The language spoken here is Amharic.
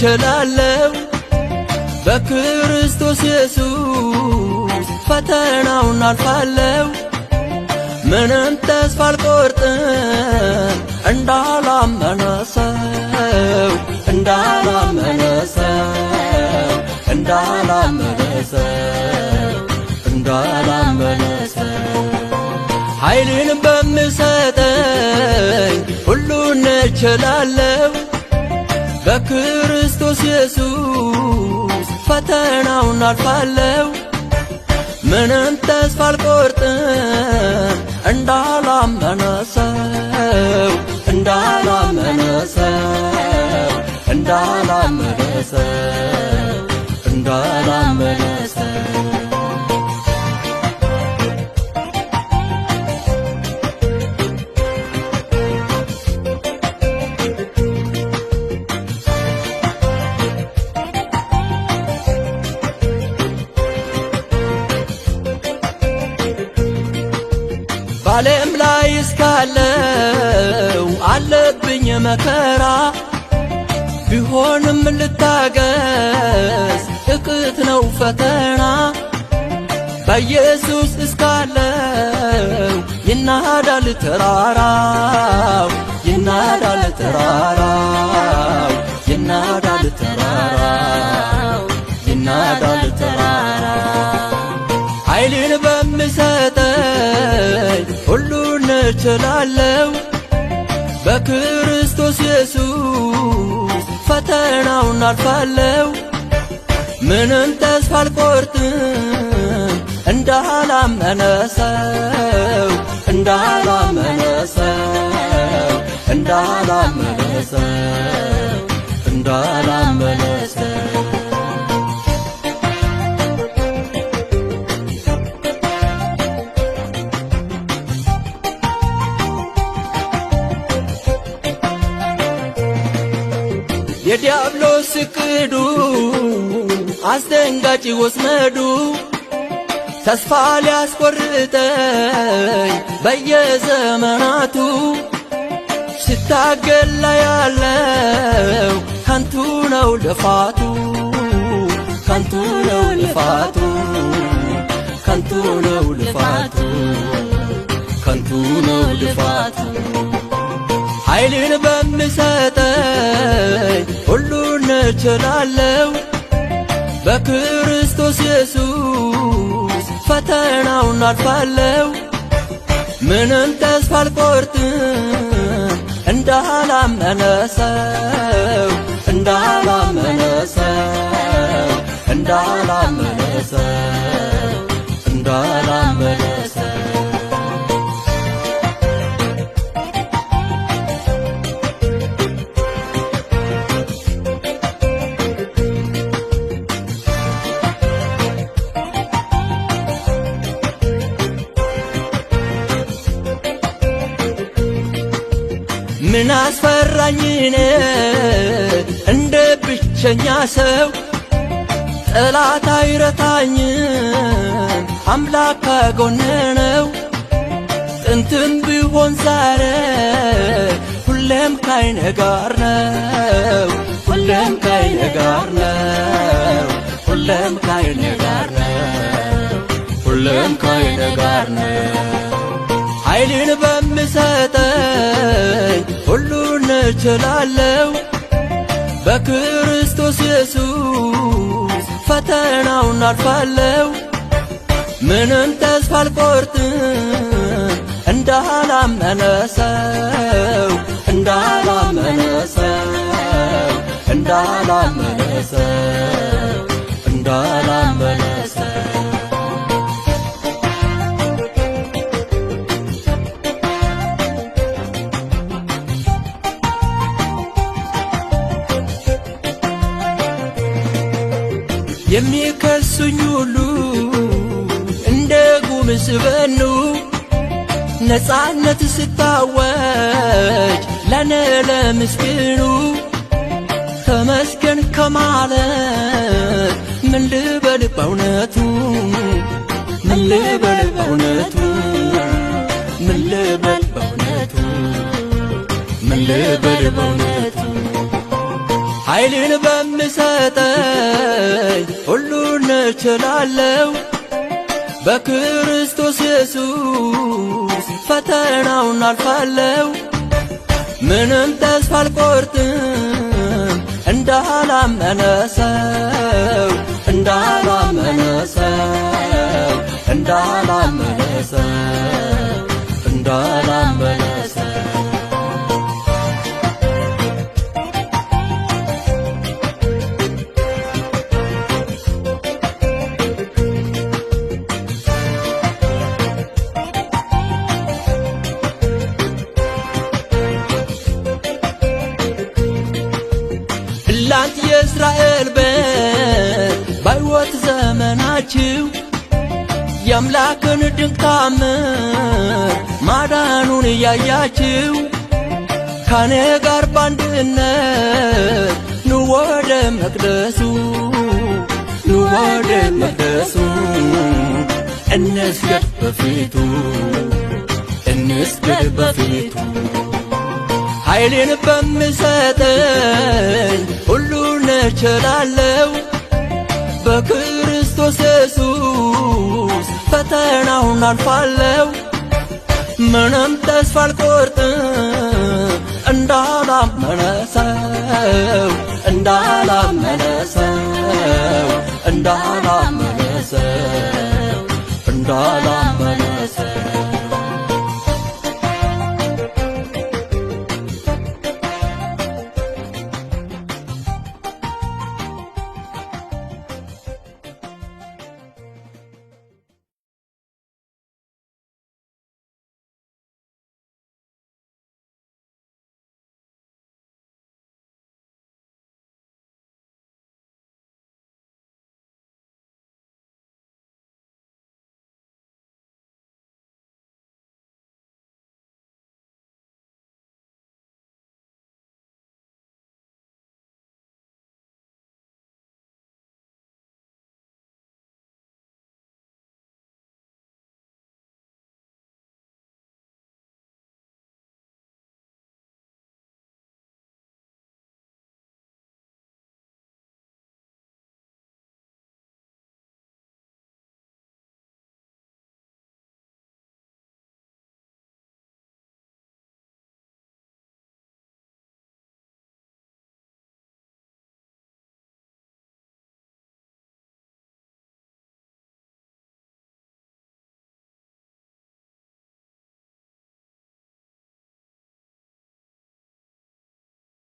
እችላለሁ በክርስቶስ ኢየሱስ ፈተናውን አልፋለሁ ምንም ተስፋ አልቆርጥም እንዳላመነ ሰው እንዳላመነ ሰው እንዳላመነ ሰው እንዳላመነ ሰው ኃይልን በሚሰጠኝ ሁሉን እችላለሁ በክርስቶስ ኢየሱስ ፈተናውን አልፋለሁ ምንም ተስፋ አልቆርጥም እንዳላመነ ሰው እንዳላመነ ሰው እንዳላመነ ሰው እንዳላመነ ሰው ባለም ላይ እስካለው አለብኝ መከራ ቢሆንም ልታገስ እቅት ነው ፈተና በኢየሱስ እስካለው ይናዳል ተራራው ይናዳል ተራራው ይናዳል ተራራው ይናዳል ተራራው ኃይልን በሚሰጠኝ ሁሉን እችላለሁ በክርስቶስ ኢየሱስ ፈተናውን አልፋለሁ ምንም ተስፋ አልቆርጥም እንዳላመነ ሰው እንዳላመነ ሰው እንዳላመነ ሰው እንዳላመነ ሰው የዲያብሎስ እቅዱ አስደንጋጭ ወጥመዱ ተስፋ ሊያስቆርጠኝ በየዘመናቱ ስታገል ላይ ያለው ከንቱ ነው ልፋቱ ከንቱ ነው ልፋቱ ከንቱ ነው ልፋቱ ከንቱ ነው ልፋቱ ኃይልን በሚሰጠኝ ሁሉን እችላለሁ በክርስቶስ ኢየሱስ ፈተናውን አልፋለሁ ምንም ተስፋ አልቆርጥም እንዳላመነ ሰው እንዳላመነ ሰው እንዳላመነ ሰው እንዳላመነ ሰው ምን አስፈራኝ እኔ እንደ ብቸኛ ሰው ጠላት አይረታኝም አምላክ ከጎኔ ነው ጥንትም ቢሆን ዛሬ ሁሌም ካይኔ ጋር ነው ሁሌም ካይኔ ጋር ነው ሁሌም ካይኔ ጋር ነው ሁሌም ካይኔ ጋር ነው ኃይልን በሚሰጠኝ ሁሉን እችላለሁ በክርስቶስ ኢየሱስ ፈተናውን አልፋለሁ ምንም ተስፋ አልቆርጥም እንዳላመነ ሰው እንዳላመነ ሰው እንዳላመነ ሰው እንዳላመነ ሰው የሚከሱኝ ሁሉ እንደ ጉም ሲበኑ ነፃነት ስታወጅ ለኔ ለምስኪኑ ተመስገን ከማለት ምን ልበል በእውነቱ ምን ልበል በእውነቱ ምን ልበል በእውነቱ ምን ልበል በእውነቱ ኃይልን በሚሰጠኝ ሁሉን እችላለሁ። በክርስቶስ ኢየሱስ ፈተናውን አልፋለሁ። ምንም ተስፋ አልቆርጥም እንዳላመነ ሰው፣ እንዳላመነ ሰው፣ እንዳላመነ ሰው፣ እንዳላመነ ሰው። እናንት የእስራኤል ቤት፣ በሕይወት ዘመናችሁ የአምላክን ድንቅ ታምር ማዳኑን እያያችሁ ከኔ ጋር በአንድነት ኑ ወደ መቅደሱ፣ ኑ ወደ መቅደሱ፣ እንስገድ በፊቱ፣ እንስገድ በፊቱ። ኃይሌን በሚሰጠኝ ሁሉን እችላለሁ። በክርስቶስ ኢየሱስ ፈተናውን አልፋለሁ። ምንም ተስፋ አልቆርጥም እንዳላመነ ሰው።